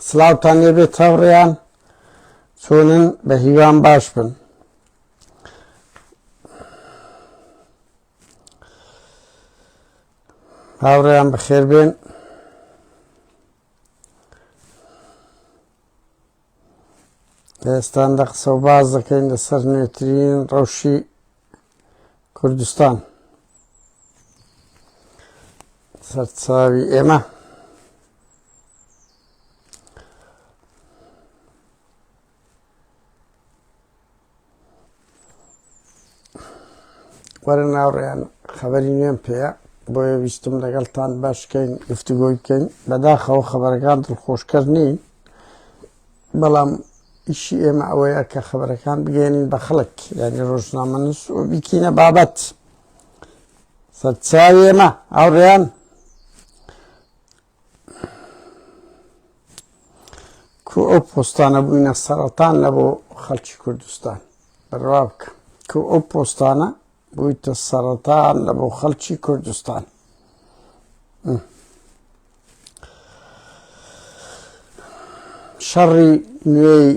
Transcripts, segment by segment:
سڵاوتان لێبێت هاوڕێیان چۆنن بە هیوام باش بن. هاوڕێیان بەخێر بێن. ئێستان لە قسە و باز دەکەین لەسەر نوێترین ڕەوشی کوردستان سەرچاوی ئێمە. وەرە ناوڕێیان خەبەری نوێم پێیە بۆیە ویستم لەگەڵتان باشکەین گفتوگۆی بکەین بەداخەوە خەبەرەکان دڵخۆشکەر نین بەڵام ئیشی ئێمە ئەوەیە کە خەبەرەکان بگەێنین بە خەڵک یعنی ڕۆژنامەنووس و بیکینە بابەت سەرچاوی ئێمە هاوڕێیان کو ئەو پۆستانە بووینە سەرەتان لە بۆ خەڵکی کوردستان بڕوا بکە کو ئەو پۆستانە بوویتە سەرەتان لە بۆ خەڵکی کوردستان شەڕی نوێی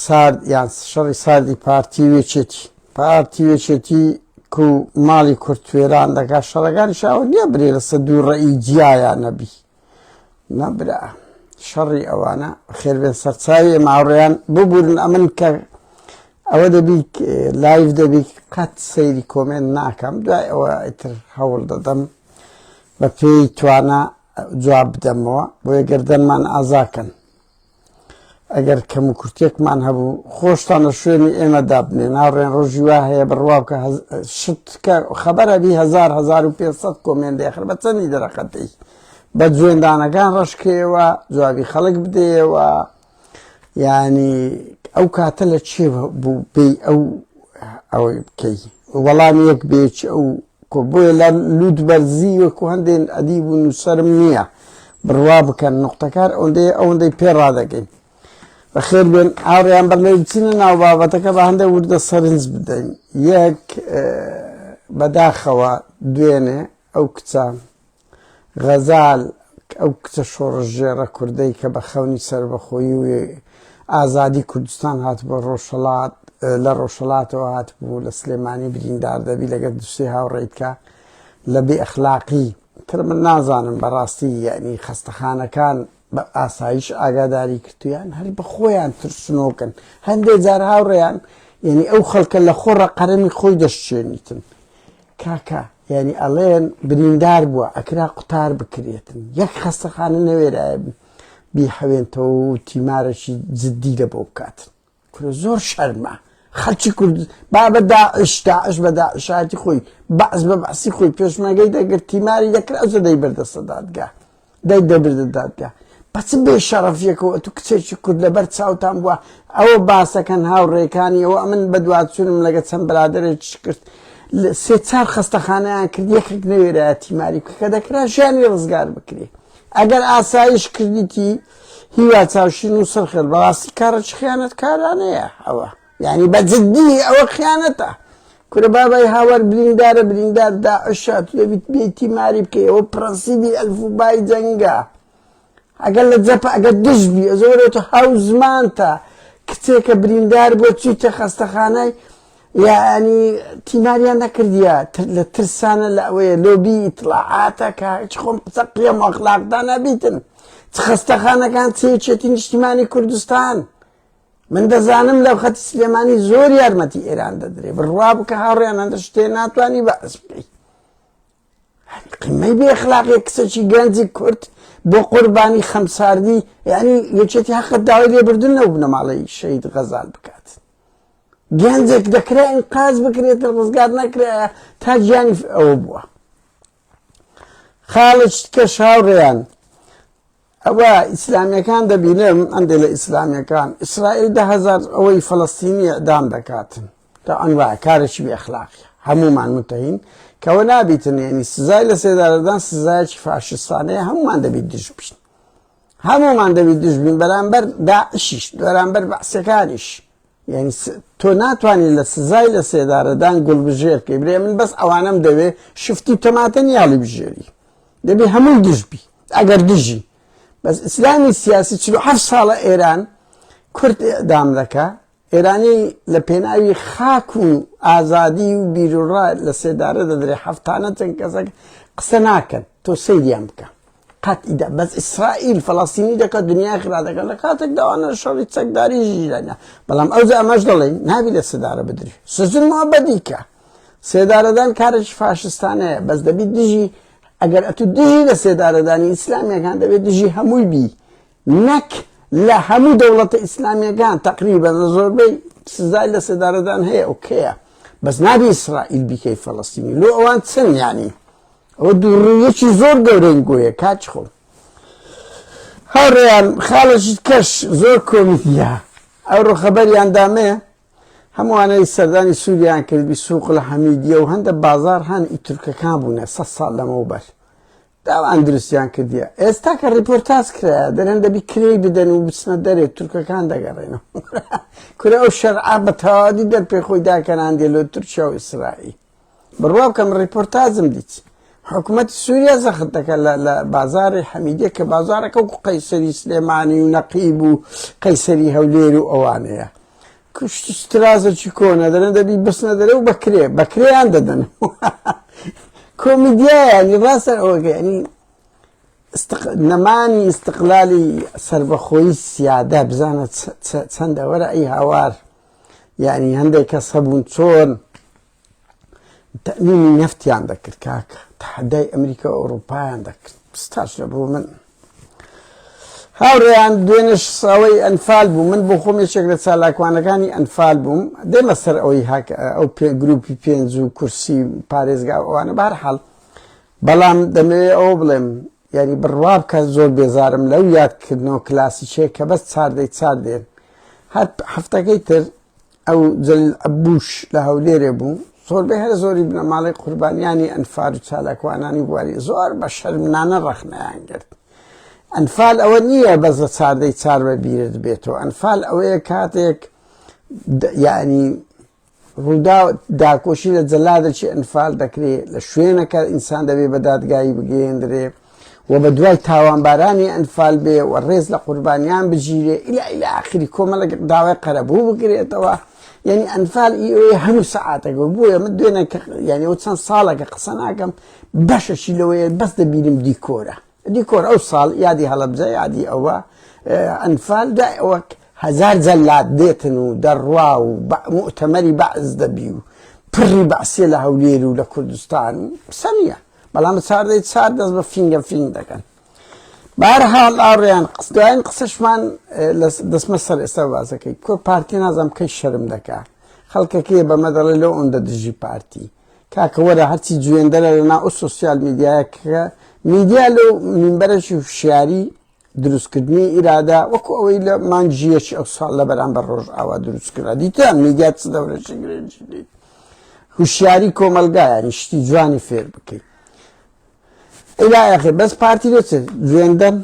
سارد یان شەڕی ساردی پارتی وێچێتی پارتی وێچێتی کو ماڵی کورد وێران دەکات شەڕەکانی شاوە نییە برێ لەسەر دوو ڕێی جیایە نەبی نەبرا شەڕی ئەوانە خێربێن سەرچاوی ماوڕیان ببورن ئەمن کە ئەوە دەبی live دەبی قەت سەیری comment ناکەم دوای ئەوە ئیتر هەوڵ دەدەم بە پێی توانا جواب بدەمەوە بۆیە گەردەنمان ئازاکەن ئەگەر کەم و کورتێکمان هەبوو خۆشتان لە شوێنی ئێمە دابنێ ناڕێن ڕۆژی وا هەیە بڕوا بکە شت کە خەبەرە بی هزار 1500 comment دێخر بە چەندی دەرەقەتەی بە جوێندانەکان ڕەشکەیەوە جوابی خەڵک بدەیەوە یعنی ئەو کاتە لە چێ بوو بێ ئەو ئەوەی بکەی وەڵام یەک بێچ ئەو کۆ بۆیە لە لوت بەرزی وەکو هەندێن ئەدیب و نووسەرم نییە بڕوا بکەن نوقتەکار ئەوەندەیە ئەوەندەی پێ ڕادەگەین بەخێر بێن هاوڕێیان بەر لەوەی بچینە ناو بابەتەکە بە هەندێک وردە سەرنج بدەین یەک بەداخەوە دوێنێ ئەو کچە غەزال ئەو کچە شۆڕشگێڕە کوردەی کە بە خەونی سەربەخۆیی و ئازادی کوردستان هاتبووە ڕۆژهەڵات لە ڕۆژهەڵاتەوە هاتبوو لە سلێمانی بریندار دەبی لەگەر دوسێ هاوڕێیتکە لە بێ ئەخلاقی تر من نازانم بەڕاستی یعنی خەستەخانەکان بە ئاسایش ئاگاداری کردویان هەر بە خۆیان ترسنۆکن هەندێک جار هاوڕێیان یعنی ئەو خەڵکە لە خۆڕە قەرەمی خۆی دەشچێنیتن کاکە یانی ئەڵێن بریندار بووە ئەکرا قوتار بکرێتن یەک خەستەخانە نەوێرایە بیحەوێنتەوە و تیمارێکی جدی لە بۆ بکات کورە زۆر شەرمە خەڵکی کورد با بە داعش داعش بە داعشاتی خۆی بەعس بە بەعسی خۆی پێشمەگەی دەگرت تیماری دەکرد ئەوجە دەیبردە سەر دادگا دای دەبردە دادگا بە چ بێ شەڕەفیەکەوە ئەتو کچێکی کورد لەبەر چاوتان بووە ئەوە باسەکەن هاوڕێکانی ئەوە ئەمن بەدواچوونم لەگە چەند برادێکی کرد سێ چار خەستەخانەیان کرد یەکێک نەوێرایە تیماری بکە کە دەکرا ژیانی ڕزگار بکرێ ئەگەر ئاسایش کردیتی هیوا چاوشین و سەرخێڵ بەڕاستی کارەکی خیانەتکارانەیە ئەوە یعنی بە جدی ئەوە خیانەتە کورە بابای هاوار بریندارە بریندار داعشە تو دەبیت بێی تیماری بکەی ئەوە پرەنسیبی ئەلف و بای جەنگە ئەگەر لە جەپە ئەگەر دژ بی ئەزۆرە تۆ هاو زمانتە کچێکە بریندار بۆ چیتە خەستەخانەی یعنی تیماریان نەکردیە لە ترسانە لە ئەوەیە لۆبی ئیتلاعاتە کە هیچ خۆم قسە قیەم ئەخلاقدا نەبیتن چ خەستەخانەکان چ یەکێتی نیشتیمانی کوردستان من دەزانم لەو خەتی سلێمانی زۆر یارمەتی ئێران دەدرێ بڕوا بکە هاوڕێیان هەندە شتێ ناتوانانی بەعس بکەی قیمەی بێ ئەخلاقی کچێکی گەنجی کورد بۆ قوربانی خەمساردی یعنی یەکێتی حەقت داوای لێبردن لەو بنەماڵەی شەهید غەزال بکات گەنجێک دەکرا ئینقاز بکرێت ڕزگار نەکرایە تا گیانی ئەوە بووە خاڵێکی کەش هاوڕێیان ئەوە ئیسلامیەکان دەبینم ئەندێ لە ئیسلامیەکان ئیسرائیل 10,000 ئەوەی فەلەستینی ئەدام دەکاتن تا ئەنوا کارێکی بێ ئەخلاقیە هەمومان متەهین کەەوە نابیتن یعنی سزای لە سێدارەدان سزایەکی فاشستانەیە هەمومان دەبیت دژ بین هەمومان دەبیت دژ بین بەرامبەر داعشیش بەرامبەر بەعسەکانیش یعنی تۆ ناتوانانی لە سزای لە سێدارەدان گوڵبژێر بکەی برێ من بەس ئەوانم دەوێ شفتی تەماتە نیاڵی بژێری دەبێ هەمووی دژ بی ئەگەر دژی. بەس ئیسلامی سیاسی 47 ساڵە ئێران کورد ئیعدام دەکا ئێرانی لە پێناوی خاک و ئازادی و بیروڕا لە سێدارە دەدرێ هەفتانە چەند کەسەک قسە ناکەن تۆ سەیریان بکە قەت ئیدا بەس ئیسرائیل فەڵەستینی دەکات دنیای خرا دەکات لە کاتێک داوانە شەڕی چەکداری ژیرانە بەڵام ئەو ئەمەش دەڵێن نابی لە سێدارە بدری سجن مؤبدیکە سێدارەدان کارێکی فاشستانەیە بەس دەبی دژی ئەگەر ئەتو دژی لە سێدارەدانی ئیسلامیەکان دەبێت دژی هەمووی بی نەک لە هەموو دەوڵەتە ئیسلامیەکان تقریبا لە زۆربەی سزای لە سێدارەدان هەیە ئۆکەیە بەس نابی ئیسرائیل بیکەی فەڵەستینی لۆ ئەوان چن یانی ئەوە دووڕوویەکی زۆر گەورەین گۆیە کاک خۆم هاوڕێیان خاڵێکی کەش زۆر کۆمیدیە ئەوڕۆ خەبەریان دامێ هەمووانەی سەردانی سووریان کردبی سوق لە حەمیدیە و هەندە بازار هەن ئی تورکەکان بوونە سە ساڵ لەمەوبەر داوان دروستیان کردیە ئێستا کە ڕیپۆرتاز کرایە دەرێن دەبی کرێی بدەن و بچنە دەرێ تورکەکان دەگەڕێنەوە کورە ئەو شەرعە بە تەواوی دەرپێ خۆی داکەناندێ لۆ تورکیا و ئیسرائیل بڕوا بکەم ڕیپۆرتازم دیت حکوومەتی سووریا زەخت دەکات لە بازاری حەمیدیە کە بازارەکە وەکو قەیسەری سلێمانی و نەقیب و قەیسەری هەولێر و ئەوانەیە ترازێکی کۆنە دەرێن دەبی بچنە دەرێ و بەکرێ بەکرێیان دەدەن کۆمیدیایە ینی ڕاستە ئەوەکە ینی نەمانی ئیستقلالی سربەخۆیی سیادە بزانە چەندە وەرە ئەی هاوار یعنی هەندێک کەس هەبوون چۆن تەمینی نەفتیان دەکرد کاکە تەحەدای ئەمریکا و ئەوروپایان دەکرد ستاش لە بۆ من هاوڕێیان دوێنێش ئەوەی ئەنفال بوو من بۆ خۆم یەکێک لە چالاکوانەکانی ئەنفال بووم دێمە سەر ئەوەی هاک ئەو پێ گروپی پێنج و کورسی پارێزگا ئەوانە بارحاڵ بەڵام دەمەوێت ئەوە بڵێم یاری بڕوا بکە زۆر بێزارم لەو یادکردنەوە کلاسیکێ کە بەس چاردەی چار دێن هەر هەفتەکەی تر ئەو جەلیل عەبوش لە هەولێرێ بوو زۆربەی هەرە زۆری بنەماڵەی قوربانیانی ئەنفال و چالاکوانانی بواری زۆر بە شەرمنانە ڕەخنەیان گرت ئەنفال ئەوە نییە بەس لە چاردەی چار بە بیرت بێتەوە ئەنفال ئەوەیە کاتێک یعنی ڕوودا داکۆشی لە جەلادێکی ئەنفال دەکرێ لە شوێنەکە ئینسان دەبێ بە دادگایی بگەیەندرێ و بە دوای تاوانبارانی ئەنفال بێ و ڕێز لە قوربانیان بگیرێ ئیلا ئیلا ئاخری کۆمەڵێک داوای قەرەبوو بکرێتەوە یعنی ئەنفال ئەوەیە هەموو سەعاتێک بۆیە من دوێنێ یعنی ئەو چەند ساڵێکە قسە ناکەم بەشەشی لەوەیە بەس دەبینم دیکۆرە دیکۆر ئەو ساڵ یادی هەڵەبجە یادی ئەوە ئەنفال دوای ئەوە هەزار جەلاد دێتن و دەڕوا و موئتەمەری بەعس دەبی و پڕی بەعسیە لە هەولێر و لە کوردستان قسە نییە بەڵام بە چاردەی چار دەست بە فینگە فینگ دەکەن بارحاڵ ئاڕیان قسداین قسەشمان لە دەستمە سەر ئێستا بازەکەی کۆ پارتی نازم کەی شەرم دەکا خەڵکەکەی بەمە دەڵێ لەو ئەوەندە دژی پارتی کاکە وەرە هەرچی جوێندەرە لە ناو سۆسیال میدیایەکە میدیا لەو مینبەرەکی هوشیاری دروستکردنی ئیرادە وەکو ئەوەی لە مانگی یەکی ئەو ساڵ لە بەرامبەر ڕۆژئاوا دروست کرا دیتە میدیا چ دەورێکی گرنگی دیت هوشیاری کۆمەلگا یانی شتی جوانی فێر بکەیت ئیلا ئاخر بەس پارتی لۆ چ جوێندەن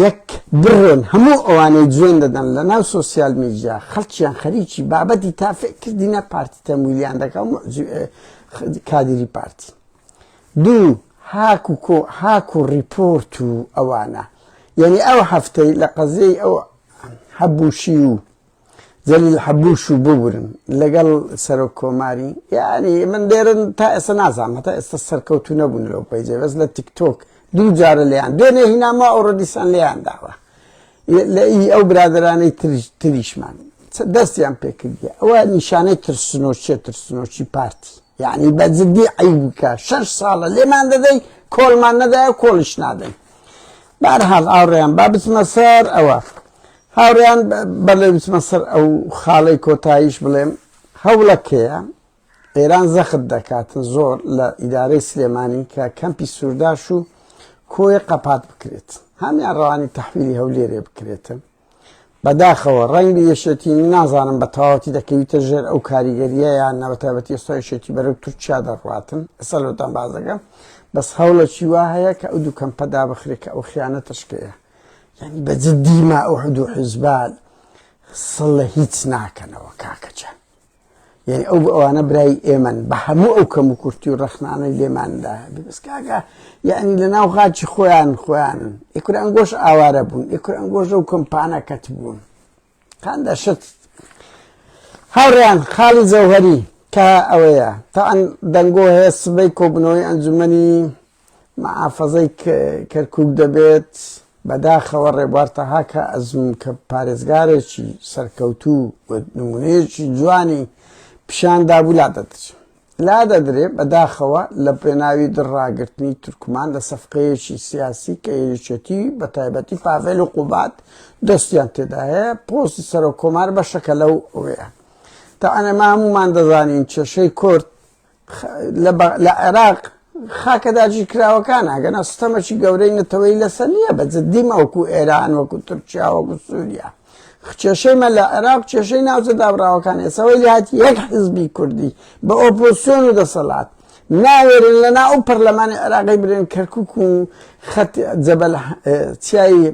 یەک بڕۆن هەموو ئەوانەی جوێن دەدەن لە ناو سۆسیال میدیا خەڵکیان خەریکی بابەتی تافێ کردینە پارتی تەمویلیان دەکا و کادیری پارتی دوو هاک و کۆ هاک و ڕیپۆرت و ئەوانە یعنی ئەو هەفتەی لە قەزیەی ئەو حەبوشی و جەلیل حەبوش و ببورن لەگەڵ سەرۆک کۆماری یعنی من لێرن تا ئێستا نازانم هەتا ئێستا سەرکەوتو نەبوون لەو پەیجە بەس لە تیکتۆک دوو جارە لێیان دوێنێ هینامە ئەوڕۆ دیسان لێیان داوە لە ئی ئەو برادەرانەی تریشمان دەستیان پێکردیە ئەوە نیشانەی ترسنۆچیە ترسنۆچی پارتی یعنی بە جدی عەیب بکە شەش ساڵە لێمان دەدەی کۆڵمان نەدایە کۆڵیش نادەین بارحاڵ هاوڕێیان با بچمە سەر ئەوە هاوڕێیان بەڵێ بچمە سەر ئەو خاڵەی کۆتاییش بڵێم هەوڵەکەیە ئێران زەخت دەکاتن زۆر لە ئیدارەی سلێمانی کە کەمپی سوورداش و کۆیە قەپات بکرێت هەمیان ڕەوانی تەحویلی هەولێرێ بکرێتن بەداخەوە ڕەنگی یەکێتی نازانم بە تەواوەتی دەکەویتە ژێر ئەو کاریگەریە یان نە بەتایبەتی ئێستا یەکێتی بەرەو تورکیا دەڕواتن ئێستا لۆتان باس دەکەم بەس هەوڵێکی وا هەیە کە ئەو دوو کەمپە دابخرێت کە ئەو خیانەتەشکەیە یعنی بە جدی ما ئەو دوو حزبال سڵ لە هیچ ناکەنەوە کاکەجان. یعنی ئەو ئەوانە برای ئێمەن بە هەموو ئەو کەم و کورتی و ڕەخنانەی لێماندا هەبێ بەس کاکە یعنی لە ناو خاکی خۆیان خۆیانن ئیکور ئەنگۆش ئاوارە بوون ئیکور ئەنگۆش ئەو کۆمپانە کەت بوون قاندە شت هاوڕێیان خاڵی جەوهەری کە ئەوەیە تا دەنگۆ هەیە سبەی کۆبنەوەی ئەنجومەنی مەحافەزەی کەرکوک دەبێت، بەداخەوە ڕێبوار تەها کە ئەزموون کە پارێزگارێکی سەرکەوتوو و نمونەیەکی جوانی پیشان دابوو لادەدرێ لادەدرێ بەداخەوە لە پێناوی دڕاگرتنی تورکمان لە سەفقەیەکی سیاسی کە یەکێتی بە تایبەتی پاڤێل و قوباد دەستیان تێدا هەیە پۆستی سەرۆک کۆمار بەشەکە لەو ئەوەیە تا ئەمە هەمومان دەزانین کێشەی کورد لە عێراق خاکە داگیرکراوەکان ئەگەنا ستەمەکی گەورەی نەتەوەی لەسەر نییە بە جددیمە وەکو ئێران وەکو تورکیا وەکو سووریا کێشەی مە لە عێراق کێشەی ناوچە دابراوەکان ئێسەوەی لات یەک حزبی کوردی بە ئۆپۆسیۆن و دەسەڵات ناوێرن لە ناو پەرلەمانی عێراقی برێن کەرکک و خەت جەبل چیایی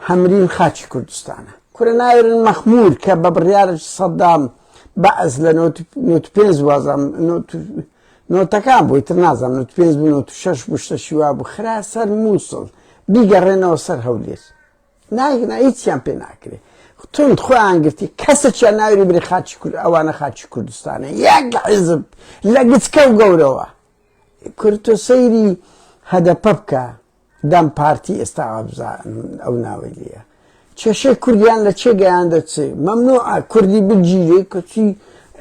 هەمرین خاکی کوردستانە کورە ناوێرن مەخمور کە بە بڕیارێکی سەدام بەعس لە نۆت پێنج وازم نۆتەکان بووی تر نازانم نۆت پێنج بوو نۆت شەش بوو شتەشی وا بوو خرا سەر مووسڵ بیگەڕێنەوە سەر هەولێر نایگنا هیچیان پێ ناکرێ تند خۆیان گرتی کەسێکیان ناوری بری خاچی کورد ئەوانە خاچی کوردستانە یەک حیزب لە گچکە و گەورەوە کورد تۆ سەیری هەدەپە بکە دەم پارتی ئێستا ئەو ناوەی لێیە کێشەی کوردیان لە چێ گەیاندە چێ مەمنوعە کوردی بگیرێ کەچی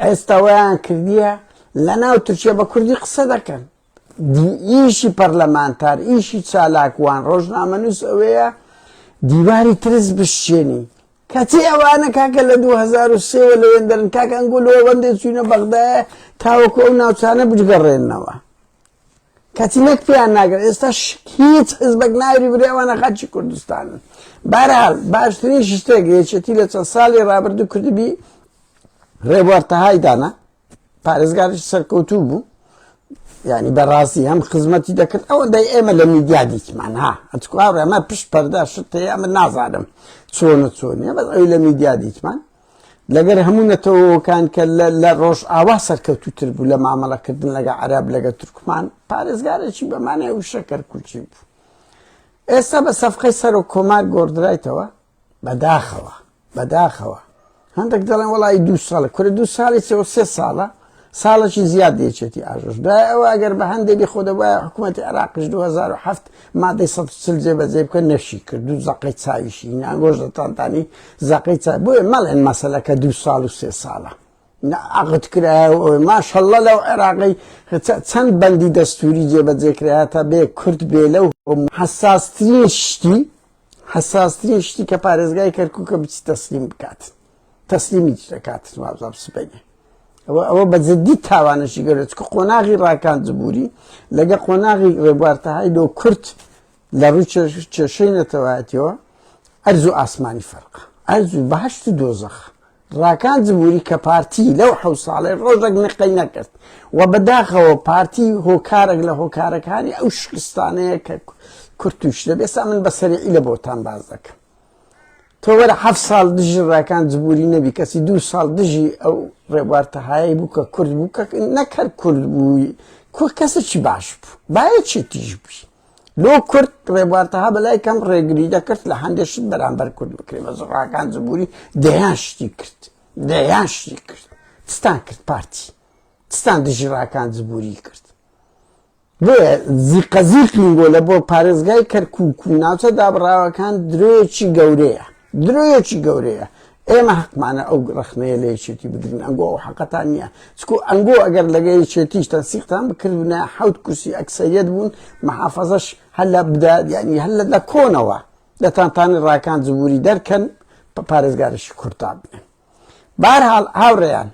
ئێستا وایان کردیە لە ناو تورکیا بە کوردی قسە دەکەن ئیشی پەرلەمانتار ئیشی چالاکوان ڕۆژنامەنووس ئەوەیە دیواری ترس بشچێنی کەچی ئەوانە کاکە لە 2023 وە لەوێندەرن کاکە ئەنگۆ لۆوەندێ چوینە بەغدایە تاوەکو ئەو ناوچانە بگەڕێنەوە کەچی نەک پێیان ناگەن ئێستا هیچ حزبێک ناوی برێ ئەوانە خەڵکی کوردستانن بەرحاڵ باشترین شتێک یەکێتی لە چەند ساڵی ڕابردوو کردبی ڕێبوار تەهای دانا پارێزگارش سەرکەوتوو بوو یعنی بەڕاستی هەم خزمەتی دەکرد ئەوەندەی ئێمە لە میدیا دیتمان ها ئەچکواڕ ئەمە پشت پەردە شت هەیە ئەمە نازانم چۆنە چۆنیە بەس ئەوی لە میدیا دیتمان لەگەر هەموو نەتەوەکان کە لە ڕۆژئاوا سەرکەوتووتر بوو لە مامەڵەکردن لەگە عەرەب لەگە تورکمان پارێزگارێکی بەمانای وشە کەرکوکی بوو ئێستا بە سەفقەی سەرۆک کۆمار گۆڕدرایتەوە بەداخەوە بەداخەوە هەندێک دەڵێن وەڵی دوو ساڵە کورە دوو ساڵی سێ و سێ ساڵە ساڵێکی زیاد یەکێتی ئاژۆش دوای ئەوە ئەگەر بە هەندێکی خۆ دەبوایە حکوومەتی عێراقیش 2007 مادەی 140 جێبەجێ بکە نەشی کرد و زەقەی چاویشی ناگۆش دەتانتانی زەقەی چا بۆیە مەڵێن مەسەلەکە دوو ساڵ و سێ ساڵە عقد کرایە و ئەوەی ماشەڵڵە لەو عێراقی چەند بەندی دەستوری جێبەجێ کرایە تا بێ کورد بێ لەو حەساسترین شتی حەساسترین شتی کە پارێزگای کەرکووکە بچی تەسلیم بکات تەسلیمی دەکات وابزانم سبەینێ ئەوە ئەوە بە جدی تاوانەشی گەورە چکە قۆناغی ڕاکان جبوری لەگە قۆناغی ڕێبوار تەهای لۆ کورد لە ڕووی کێشەی نەتەوایەتیەوە ئەرز و ئاسمانی فەرق ئەرز و بەهشت و دۆزەخ ڕاکان جبوری کە پارتی لەو حەو ساڵەی ڕۆژێک نقەی نەکرد و بەداخەوە پارتی هۆکارێک لە هۆکارەکانی ئەو شکستانەیە کە کورد تووش دەبێت ئێستا من بە سەریعی لە بۆتان باس دەکەم تۆ وەرە حەفت ساڵ دژی ڕاکان جبوری نەبی کەسی دوو ساڵ دژی ئەو ڕێبوار تەهایەی بوو کە کورد بوو کە نەک هەر کورد بووی کو کەسێکی باش بوو باەکی تیژ بووی لۆ کورد ڕێبوار تەها بەلای کەم ڕێگری دەکرد لە هەندێک شت بەرامبەر کورد بکرێ بەس ڕاکان جبوری دەیان شتی کرد دەیان شتی کرد چتان کرد پارتی چتان دژی ڕاکان جبوری کرد بۆیە زیقەزیقین بۆ لە بۆ پارێزگای کەرکوک و ناوچە دابڕاوەکان درۆیەکی گەورەیە درۆیەکی گەورەیە ئێمە حەقمانە ئەو ڕەخنەیە لە یەکێتی بگرین ئەنگۆ ئەو حەقەتان نییە چکو ئەنگۆ ئەگەر لەگە یەکێتیش تەنسیقتان بکردبوونە حەوت کورسی ئەکسەریەت بوون محافەزەش هەر لە بدا یعنی هەر لە کۆنەوە دەتانتانی ڕاکان جبوری دەرکەن پارێزگارێکی کوردتان بنێن بەهەرحاڵ هاوڕێیان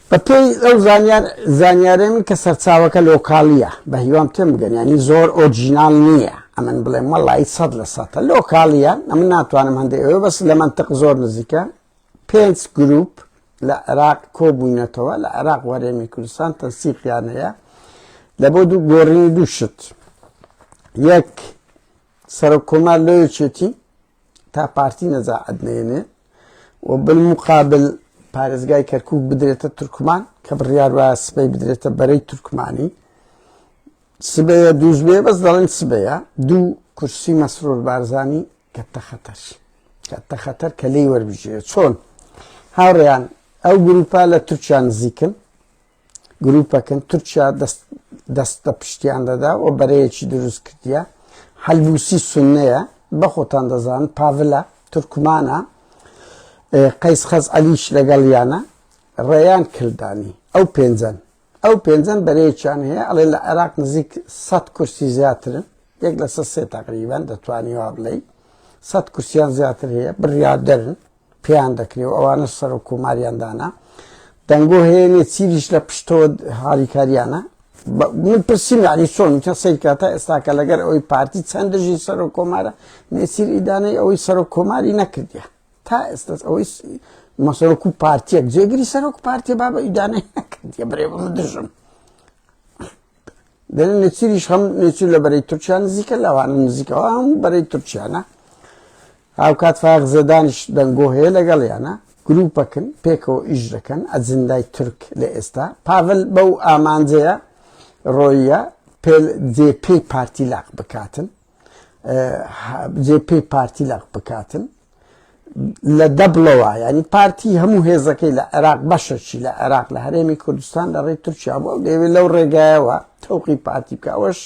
بەپێی ئەو زانیار زانیارەی من کە سەرچاوەکە لۆکاڵیە بە هیوام تێم بگەن ینی زۆر ئۆرجیناڵ نییە ئەمن بڵێم وەڵی سەد لە سەتە لۆکاڵیە ئەمن ناتوانم هەندێک ئەوێ بەس لە منطق زۆر نزیکە پێنج گروپ لە عێراق کۆبووینەتەوە لە عێراق وەرێمی کوردستان تەنسیقیان هەیە لە بۆ دوو گۆڕینی دوو شت یەک سەرۆک کۆمار لە یەکێتی تا پارتی نەزاعەت نێنێ و بالمقابل پارێزگای کەرکک بدرێتە تورکمان کە بڕیار وایە سبەی بدرێتە بەرەی تورکمانی سبەیە دووزبێ بەس دەڵێن سبەیە دوو کورسی مەسرور بارزانی کەتە خەتەر کەتە خەتەر کە لێی وەربژێ چۆن هاوڕێیان ئەو گروپە لە تورکیا نزیکن گروپەکەن تورکیا دەست دەستە پشتیان دەدا و بەرەیەکی دروست کردیە حەلبوسی سونەیە بەخۆتان دەزان پاڤلە تورکمانە قەیس خەز عەلیش لەگەڵیانە ڕێیان کلدانی ئەو پێنجەن ئەو پێنجەن بەرەیەکیان هەیە ئەڵێ لە عێراق نزیک سە کورسی زیاترن یەک لەسەر سێ تقریبان دەتوانی وا بڵێ سە کورسیان زیاتر هەیە بڕیاردەرن پێیان دەکرێ و ئەوانەش سەرۆک کۆماریان دانا دەنگۆ هەیە نێچیریش لە پشتەوە هاریکاریانە من پرسیم یعنی چۆن کە سەیرکە تا ئێستاکە لەگەر ئەوەی پارتی چەند دژی سەرۆک کۆمارە نێچیر ئیدانەی ئەوەی سەرۆک کۆماری نەکردیە تا ئێستا ئەوەی مەسەرۆک و پارتیەک جێگری سەرۆک پارتی بابە ئیدانەی نەکردیە برێ من دژم دەێن نێچیریش هەم نێچیر لە بەرەی تورکیا نزیکە لەوانە نزیکەوە هەم بەرەی تورکیانە هاوکات فایەق زێدانیش دەنگۆ هەیە لەگەڵیانە گروپەکن پێکەوە ئیش دەکەن ئەجندای تورک لە ئێستا پاڤل بەو ئامانجەیە ڕۆیە پێل جێ پێی پارتی لاق بکاتن جێ پێی پارتی لاق بکاتن لە دەبڵەوە ینی پارتی هەموو هێزەکەی لە عێراق بەشەکی لە عێراق لە هەرێمی کوردستان لە ڕێی تورکیا بوو دەیەوێت لەو ڕێگایەوە تەوقی پارتی بکە ئەوەش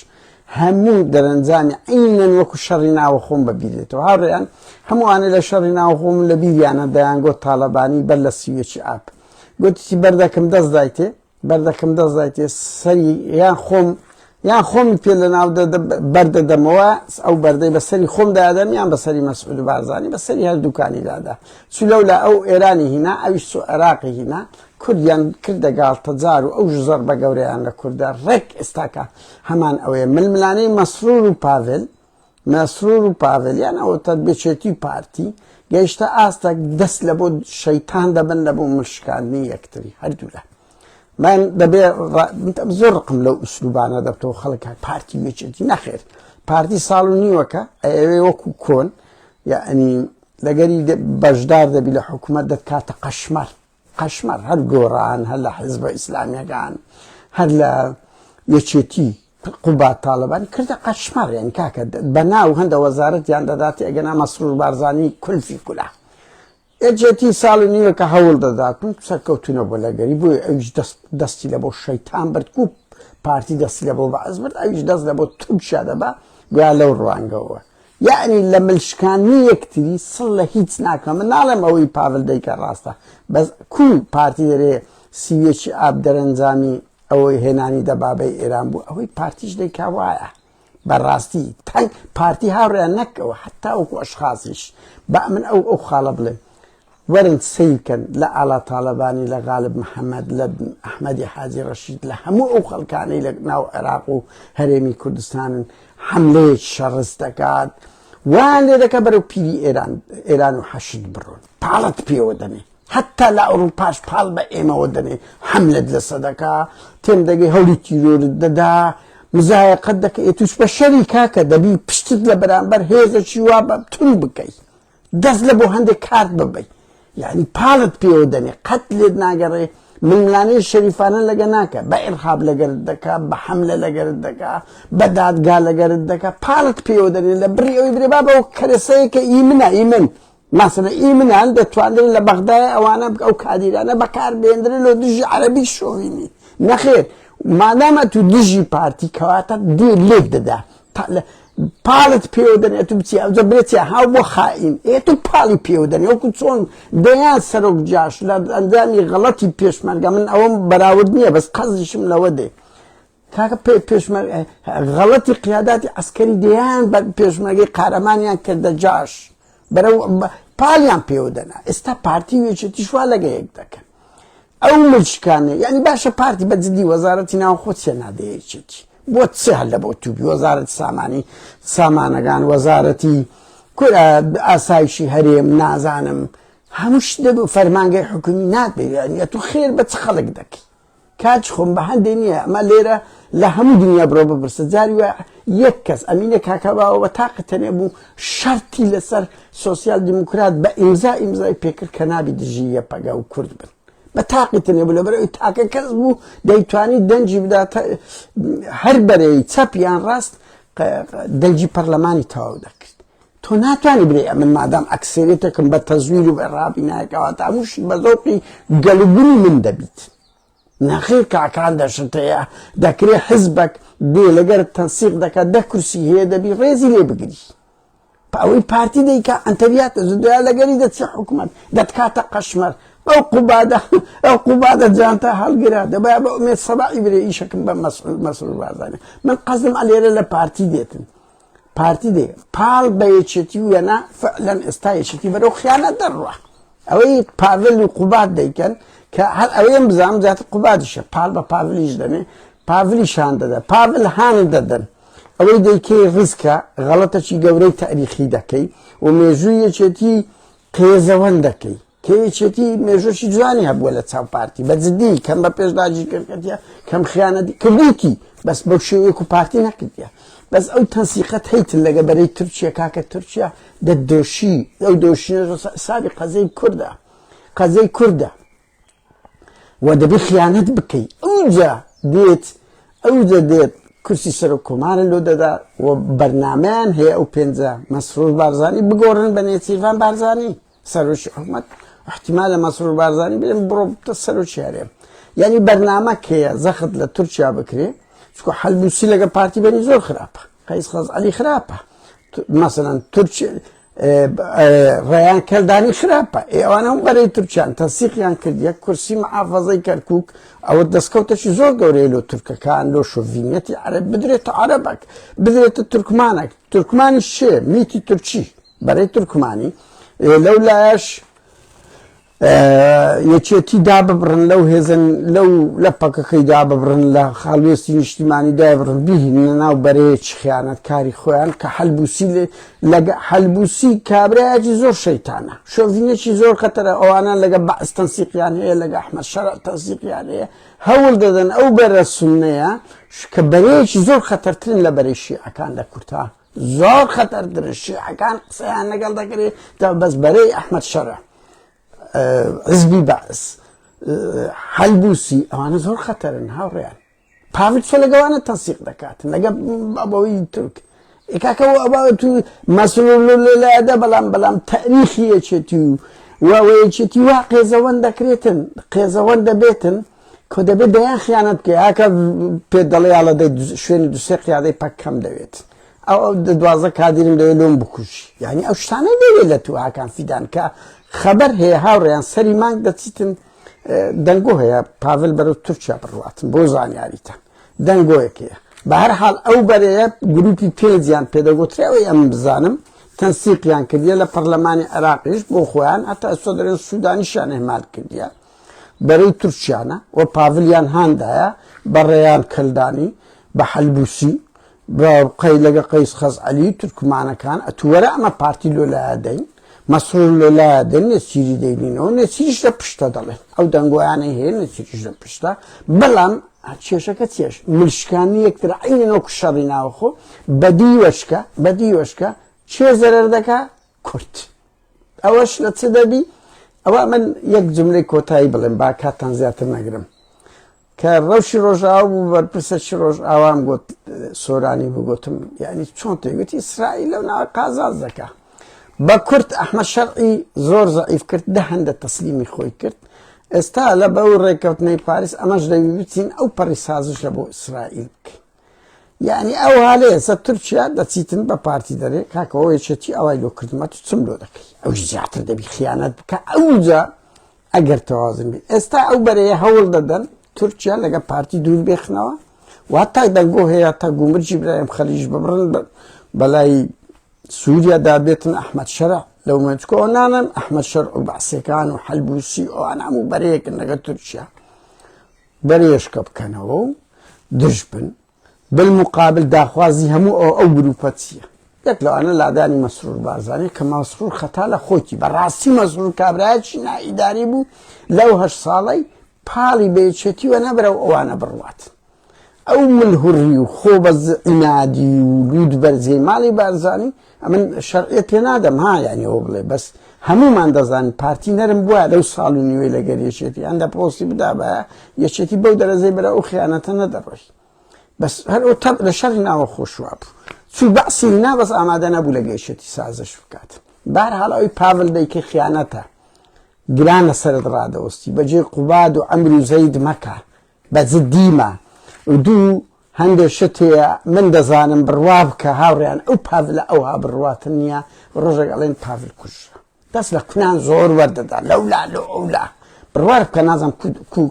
هەموو دەرەنجامی عینەن وەکو شەڕی ناوەخۆم بەبیرێتەوە هاوڕێیان هەمووانە لە شەڕی ناوخۆم لە بیریانە دەیانگۆت تاالبانی بەر لە سیوەکی ئاب گوتیشی بەردەکەم دەست دایتێ بەردەکەم دەست دایتێ سەری یان خۆم یان خۆمی پێ لە ناو بەردەدەمەوە ئەو بەردەی بەسەری خۆم دادەم یان بەسەری مەسعود بارزانی بەسەری هەر دوکانی دادا چ لەولا ئەو ئێرانی هینا ئەویش چۆ عێراقی هینا کوردیان کردە گاڵتەجار و ئەو زەربە گەورەیان لە کوردە ڕێک ئێستاکە هەمان ئەوەیە ململانێی مەسرور و پاڤێل مەسرور و پاڤێل یان ئەوە تەربێچێتی پارتی گەیشتە ئاستێک دەست لە بۆ شەیتان دەبن لە بۆ ملشکاندنی یەکتری هەردوولا من دەبێ زۆر ڕقم لەو ئوسلوبانە دەبتەوە خەڵک پارتی یەکێتی نەخێر پارتی ساڵ و نیوەکە ئەوێ وەکو کۆن یعنی لەگەری بەشدار دەبی لە حکوومەت دەتکاتە قەشمەر قەشمەر هەر گۆڕان هەر لە حزبە ئیسلامیەکان هەر لە یەکێتی قوباد تاالبانی کردە قەشمەر یان کاکە بەناو هەندە وەزارەتیان دەداتی ئەگەنا مەسرور بارزانی کولفی کولە یەکێتی ساڵ و نیوەکە هەوڵ دەدات و سەرکەوتو نەبووە لەگەری بۆیە ئەویش دەست دەستی لە بۆ شەیتان برد کو پارتی دەستی لە بۆ بەعس برد ئەویش دەست لە بۆ تورکیا دەبا گویا لەو ڕوانگەوە یعنی لە ملشکانی یەکتری سڵ لە هیچ ناکەم من ناڵێم ئەوەی پاڤل دەیکە ڕاستە بەس کو پارتی دەرێ سیویەکی ئاب دەرەنجامی ئەوەی هێنانی دەبابەی ئێران بوو ئەوەی پارتیش دەیکا وایە بەڕاستی تەنگ پارتی هاوڕێیان نەک ئەوە حتا وەکو ئەشخاصیش با من ئەو ئەو خاڵە بڵێم وەرن سەیرکەن لە ئاڵا تاالبانی لە غالب محەممەد لە ئەحمەدی حاجی ڕەشید لە هەموو ئەو خەڵکانەی لە ناو عێراق و هەرێمی کوردستانن حملەیەک شەڕست دەکات وان لێ دەکە بەرەو پیری ئێران ئێران و حەشد بڕۆن پاڵت پێوە دەنێ هەتا لە ئەوروپاش پاڵ بە ئێمەوە دەنێ حەملەت لەسە دەکا تێم دەگەی هەوڵی تیرۆرت دەدا مزایەقەت دەکە ئێ توش بە شەری کاکە دەبی پشتت لە بەرامبەر هێزەکی وا بە تون بکەی دەست لە بۆ هەندێک کارت ببەی یعنی پاڵت پێوە دەنێ قەت لێت ناگەڕێ ململانێ شەریفانە لەگە ناکە بە ئیرهاب لەگەرت دەکا بە حەملە لەگەرت دەکا بە دادگا لەگەرت دەکا پاڵت پێوە دەنێ لە بری ئەوی برێ بابە کەرەسەیەکە ئی منە ئی من مەسەلەن ئی منان دەتوانرێت لە بەغدای ئەوانە ئەو کادیرانە بەکار بێندرێن لۆ دژی عەرەبی شۆڤینی نەخێر مادامە تو دژی پارتی کەواتە دێ لێک دەدا پاڵت پێوە دەنێ تو بچی ئەوجا برێ هاو بۆ خائین ئێ تو پاڵی پێوە دەنێ وەکو چۆن دەیان سەرۆک جاش لە ئەنجامی غەڵەتی پێشمەرگە من ئەوەم بەراورد نییە بەس قەزیشم لەوە دێ کاکە پێشمەرگە غەڵەتی قیاداتی عەسکەری دەیان بە پێشمەرگەی قارەمانیان کردە جاش بەرەو پاڵیان پێوە دەنا ئێستا پارتی و یەکێتیش وا لەگە یەک دەکەن ئەو ملشکانە یعنی باشە پارتی بە جدی وەزارەتی ناوخۆ چێ نادە یەکێتی بۆ چ هەر لە بۆ توبی وەزارەت سامانی سامانەکان وەزارەتی کورە ئاسایشی هەرێم نازانم هەموو شت دەبوو فەرمانگەی حکومی نابێ یعنی تو خێر بە چ خەڵک دەکەی کاک خۆم بە هەندێ نییە ئەمە لێرە لە هەموو دنیا بڕۆ بپرسە جاری وایە یەک کەس ئەمینە کاکەباوە بە تاقە تەنێ بوو شەرتی لەسەر سۆسیال دیموکرات بە ئیمزا ئیمزای پێکرد کە نابی دژی یەپەگە و کورد بن. بە تاقی تنێ بوو لەبەر ئەوی تاکە کەس بوو دەیتوانی دەنگی بدات هەر بەرەی چەپ یان ڕاست دەنگی پەرلەمانی تەواو دەکرد. تۆ ناتوانی بلێ ئەمن مادام ئەکسەریەتێکم بە تەزویر و بە ڕابی نایکەوە تا هەمووشی بە زەوقی گەلوگونی من دەبیت. نەخێر کاکان دەشتەیە دەکرێ حزبەک دێ لەگەر تەنسیق دەکات دە کورسی هەیە دەبی ڕێزی لێ بگری. ئەوەی پارتی دەیکا ئەنتەریاتە زدویا لەگەری دەچی حکومەت دەتکاتە قەشمەر ئەو قوبادە ئەو قوبادە جانتا هەڵگرە دەبا بە ئومێد سەباعی برێ ئیشەکەم بە مەسرور بارزانی من قەزم ئەلێرە لە پارتی دێتن پارتی دێ پاڵ بە یەکێتی و یەنا فعلەن ئێستا یەکێتی بەرەو خیانەت دەڕوا ئەوەی پاڤل و قوباد دەیکەن کە هەر ئەوەیەم بزانم زیاتر قوبادیشە پاڵ بە پاڤلیش دەنێ پاڤلیش هان دەدە پاڤل هان دەدەن ئەوەی دەیکەی ڕیسکە غەڵەتەکی گەورەی تاریخی دەکەی و مێژووی یەکێتی قێزەوەن دەکەی کە یەکێتی مێژووشی جوانی هەبووە لە چاو پارتی بە جدی کەم بە پێش داگیرکردیە کەم خیانەتی کردیتی بەس بەو شێوەیەک و پارتی نەکردیە بەس ئەو تەنسیقەت هەیتن لەگە بەرەی تورکیا کاکە تورکیا دە دۆشی ئەو دۆشینە حسابی قەزەی کوردە قەزەی کوردە و دەبێ خیانەت بکەی ئەوجا دێت ئەوجا دێت کورسی سەرۆک کۆمارە لۆ دەدا و بەرنمەیان هەیە ئەو پێنجە مەسرور بارزانی بگۆڕن بە نێچیرڤان بارزانی سەرۆکی حکومەت احتیمالە مەسرور بارزانی بڵێن بڕۆ بتە سەرۆکی هەرێم یعنی بەرنامە کەیە زەخت لە تورکیا بکرێ چکو حەلبوسی لەگە پارتی بەنی زۆر خراپە قەیس خەزعەلی خراپە مەسەلەن تورکی ڕێیان کەلدانی خراپە ئێوانە هەم بەرەی تورکیان تەنسیقیان کرد یەک کورسی محافەزەی کەرکک ئەوە دەستکەوتەشی زۆر گەورەیە لۆ تورکەکان لۆ شۆڤینەتی عەرەب بدرێتە عەرەبەک بدرێتە تورکمانەک تورکمانی شێ میتی تورکی بەرەی تورکمانی لەو لایەش یەکێتی داببڕن لەو هێزن لەو لە پەکەکەی داببڕن لە خاڵوێستی نیشتیمانی دایبڕن بیهێننە ناو بەرەیەکی خیانەتکاری خۆیان کە حەلبوسی لەگە حەلبوسی کابرایەکی زۆر شەیتانە شۆڤینێکی زۆر خەتەرە ئەوانە لەگە بەعس تەنسیقیان هەیە لەگە ئەحمەد شەرع تەنسیقیان هەیە هەوڵ دەدەن ئەو بەرە سوننەیە کە بەرەیەکی زۆر خەتەرترن لە بەرەی شیعەکان لە کورتا زۆر خەتەرترن شیعەکان قسەیان لەگەڵ دەکرێت تا بەس بەرەی ئەحمەد شەرع حزبی بەعس حەلبوسی ئەوانە زۆر خەتەرن هاوڕێیان پاڤل چۆ لەگەوانە تەنسیق دەکات لەگە بەوەی تورک کاکەەوە ئەوە تو مەسرور لەلایەدە بەڵام بەڵام تاریخی یەکێتی و واوە یەکێتی وا قێزەوەند دەکرێتن قێزەوەند دەبێتن کۆ دەبێت دەیان خیانەت بکەی ئاکە پێت دەڵێ یاڵە دەی شوێنی دوسێ قیادەی پەک کەم دەوێت ئەو ئەو 12 کادیرم دەوێت لۆم بکوژی یعنی ئەو شتانەی دەوێت لە تو هاکان فیدان کە خەبەر هەیە هاوڕێیان سەری مانگ دەچیتن دەنگۆ هەیە پاڤل بەرەو تورکیا بڕواتن بۆ زانیاریتان دەنگۆیەک هەیە بە هەر حاڵ ئەو بەرەیە گروپی پێنجیان پێدەگوترێ ئەوەی ئەم بزانم تەنسیقیان کردیە لە پەرلەمانی عێراقیش بۆ خۆیان هەتا ئێستا دەرێن سوودانیشیان ئەهمال کردیە بەرەی تورکیانە و پاڤلیان هاندایە بە ڕێیان کەلدانی بە حەلبوسی بە قەی لەگە قەیس خەزعەلی تورکمانەکان ئەتووەرە ئەمە پارتی لۆ لایە دەین مەسرور لۆ لایە دەین نێچیری دەینینەوە نێچیریش لە پشتە دەڵێن ئەو دەنگۆیانەی هەیە نێچیریش لە پشتە بەڵام کێشەکە چێش ملشکانی یەکتر عینەن وەکو شەڕی ناوخۆ بەدیوەشکە بەدیوەشکە چێ زەرەر دەکا کورد ئەوەش لە چ دەبی ئەوە من یەک جملەی کۆتایی بڵێم با کاتتان زیاتر نەگرم کە ڕەوشی ڕۆژئاوا بوو بەرپرسەکی ڕۆژئاوام گوت سۆرانی بوو گوتم یعنی چۆن تێگوتی ئیسرائیل لەو ناوە قازاز دەکا بە کورت ئەحمەد شەرعی زۆر زەعیف کرد دە هەندە تەسلیمی خۆی کرد ئێستا لە بەو ڕێککەوتنەی پاریس ئەمەش دەوی بچین ئەو پەڕی سازش لە بۆ ئیسرائیل بکەین یعنی ئەو هالێ ئێستا تورکیا دەچیتن بە پارتی دەرێ کاکەەوە یەکێتی ئەوای لۆ کردمە تو چم لۆ دەکەی ئەو زیاتر دەبی خیانەت بکە ئەوجا ئەگەر تەوازن بێت ئێستا ئەو بەرەیە هەوڵ دەدەن تورکیا لەگە پارتی دوور بێخنەوە و تا دەنگۆ هەیە تا گومرجی برایم خەلیش ببڕن بەلای سووریا دابێتن ئەحمەد شەرع لەو مەچکۆ نانم ئەحمەد شەرع و بەعسەکان و حەلبوسی ئەوان هەموو بەرەیەکن لەگە تورکیا بەرێشکە بکەنەوە و دژ بن بالمقابل داخوازی هەموو ئەو ئەو گروپە چییە؟ یەک لەوانە لادانی مەسرور بارزانی کە مەسرور خەتا لە خۆیتی بەڕاستی مەسرور کابرایەکی نائیداری بوو لەو هەشت ساڵەی پاڵی بە یەکێتی وە نەبرەو ئەوانە بڕوات. ئەو ملهوڕی و خۆ بە عینادی و لووت بەرزی ماڵی بارزانی ئەمن شەرعیەت پێ نادەم ها یانی ئەوە بڵێ بەس هەمومان دەزانین پارتی نەرم بووە لەو ساڵ و نیوەی لەگەر یەکێتی ئەندە پۆستی بدابە یەکێتی بەو دەرەجەی بەرە ئەو خیانەتە نەدەڕۆی بەس هەر ئەو تەب لە شەڕی ناوە خۆشوا بوو چوو بەعسی نا بەس ئامادە نەبوو لەگە یەکێتی سازش بکات بارحاڵ ئەوی پاڤل دەیکە خیانەتە گرانە سەرت ڕادەوەستی بەجێ قوباد و عەمر و زەید مەکە بە جدیمە و دوو هەندێ شت هەیە من دەزانم بڕوا بکە هاوڕێیان ئەو پاڤلە ئەوها بڕواتن نییە ڕۆژێک ئەڵێن پاڤل کوژرا دەست لە کونان زۆر وەردەدا لەولا لۆ ئەولا بڕوار بکە نازم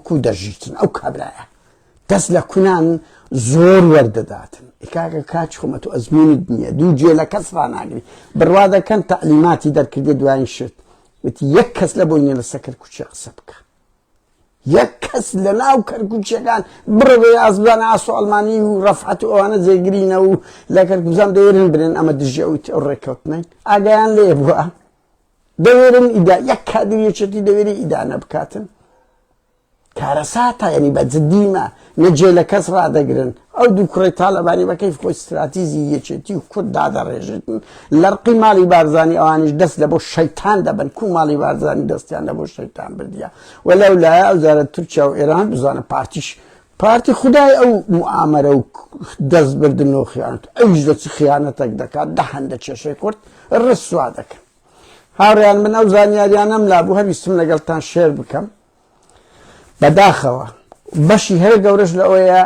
کو دەژیتن ئەو کابرایە دەست لە کونان زۆر وەردەداتن کاکە کاچ خۆمە تو ئەزمونت نییە دوو جێ لە کەس ڕاناگری بڕوا دەکەن تەعلیماتی دەرکردێ دوایین شت وتی یەک کەس لە بۆی نیە لەسەر کەرکوچێ قسە بکە یەک کەس لە ناو کەرکوچیەکان بڕێ ئازبزانە ئاسۆ ئەڵمانی و ڕەفعەت و ئەوانە جێگرینە و لە کەرکوزان دەوێرن برێن ئەمە دژی ئەو ڕێککەوتنین ئاگایان لێ بووە دەوێرن ئیدا یەک کادر یەکێتی دەوێری ئیدانە بکاتن کارەساتە یعنی بە جدیمە نە جێ لە کەس ڕادەگرن ئەو دوو کوڕی تاالبانی بە کەیف خۆی ستراتیزی یەکێتی و کورد دادەڕێژن لەڕقی ماڵی بارزانی ئەوانیش دەست لە بۆ شەیتان دەبن کو ماڵی بارزانی دەستیان لە بۆ شەیتان بردیە و لەو لایە ئەو جارە تورکیا و ئێران بزانە پارتیش پارتی خدای ئەو موئامەرە و دەست بردن و خیانەت ئەویش دەچ خیانەتێک دەکات دە هەندە کێشەی کورد ڕسوا دەکەن هاوڕێیان من ئەو زانیاریانەم لابوو هەر ویستم لەگەڵتان share بکەم بەداخەوە بەشی هەرە گەورەش لەوەیە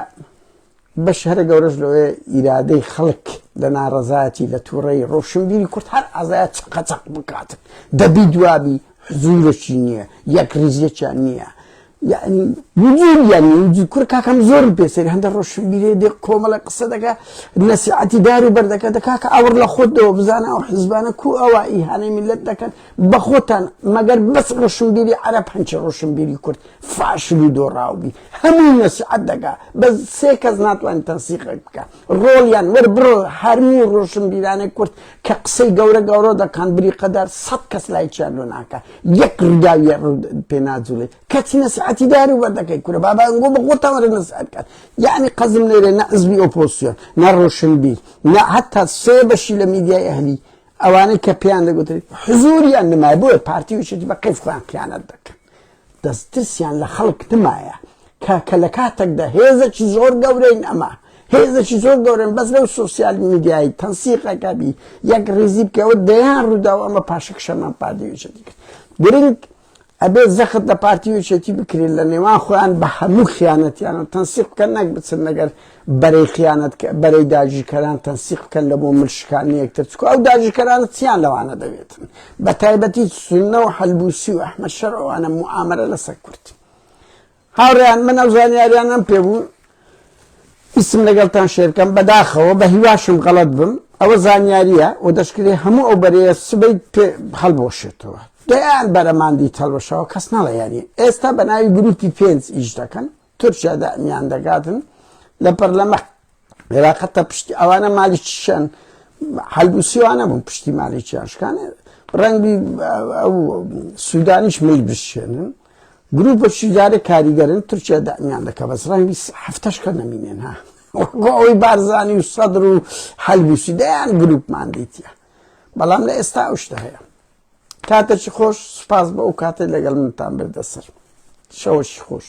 بەش هەرە گەورەش لەوەیە ئیرادەی خەڵک لە ناڕەزایەتی لە تووڕەی ڕۆشنبیری کورد هەر ئازایە چەقەچەق بکات دەبی دوابی حزورەکی نییە یەک ریزیەکیان نییە یعنی وجودیان نیە وجود کورە کاکەم زۆرم پێ سەیرە هەندە ڕۆشنبیرێ دێ کۆمەڵە قسە دەکا نەسیحەتی دار و بەر دەکا دەکا کە ئاوڕ لە خۆت دەوە بزانە ئەو حزبانە کو ئەوە ئیهانەی میللەت دەکەن بە خۆتان مەگەر بەس ڕۆشنبیری عەرەب هەنچە ڕۆشنبیری کورد فاشل و دۆڕاو بی هەمووی نەسیحەت دەکا بەس سێ کەس ناتوانن تەنسیقێک بکە ڕۆڵیان وەر بڕۆ هەرموو ڕۆشنبیرانەی کورد کە قسەی گەورە گەورە دەکەن بریقەدار سەد کەس لایکیان لۆ ناکا یەک ڕووداوی پێ ناجوڵێ کەچی نەسیحەتی دار و بەر دەکەی کورە بابا ئەنگۆ بە خۆتان وەرە نەسیحەت کات یعنی قەزم لێرە نە حزبی ئۆپۆزسیۆن نە ڕۆشنبیر نە هەتا سێ بەشی لە میدیای ئەهلی ئەوانەی کە پێیان دەگوترێت حزوریان نمایە بۆیە پارتی و یەکێتی بە کەیف خۆیان خیانەت دەکەن دەست ترسیان لە خەڵک نمایە کە کە لە کاتێکدا هێزێکی زۆر گەورەین ئەمە هێزێکی زۆر گەورەن بەس لەو سۆسیال میدیایی تەنسیقەکە بی یەک ڕیزی بکەوە دەیان ڕووداو ئەمە پاشەکشەمان پارتی و یەکێتی کرد گرنگ ئەبێ زەخت لە پارتی و یەکێتی بکرێت لە نێوان خۆیان بە هەموو خیانەتیان و تەنسیق بکەن نەک بچن لەگەر بەرەی خیانەت بەرەی داگیرکەران تەنسیق بکەن لە بۆ ملشکانی یەکتر چکو ئەو داگیرکەرانە چیان لەوانە دەوێتن بە تایبەتی سوننە و حەلبوسی و ئەحمەد شەرع ئەوانە موئامەرە لەسەر کورد هاوڕێیان من ئەو زانیاریانەم پێ بوو ویستم لەگەڵتان شێرکەم بەداخەوە بە هیواشم غەڵەت بم ئەوە زانیاریە و دەشکرێ هەموو ئەو بەرەیە سبەی پێ هەڵبۆشێتەوە دەیان بەرەمان دیت هەڵوەشەوە کەس ناڵێ یاری ئێستا بە ناوی گروپی پێنج ئیش دەکەن تورکیا دامیان دەکاتن لە پەرلەمە عێراقەتە پشتی ئەوانە مالی چیشان حەلبوسیوانە بوون پشتی مالی چیان شکانە ڕەنگی ئەو سوودانیش مل بشێنن گروپە شیجارە کاریگەرن تورکیا دامیان دەکە بەس ڕەنگی هەفتەش کە نەمینێن ها ئەوەی بارزانی و سەدر و حەلبوسی دەیان گروپمان دیتە بەڵام لە ئێستا ئەو شتە هەیە کاتێکی خۆش سوپاس بە ئەو کاتێک لەگەڵ منتان بردە سەر شەوەشی خۆش.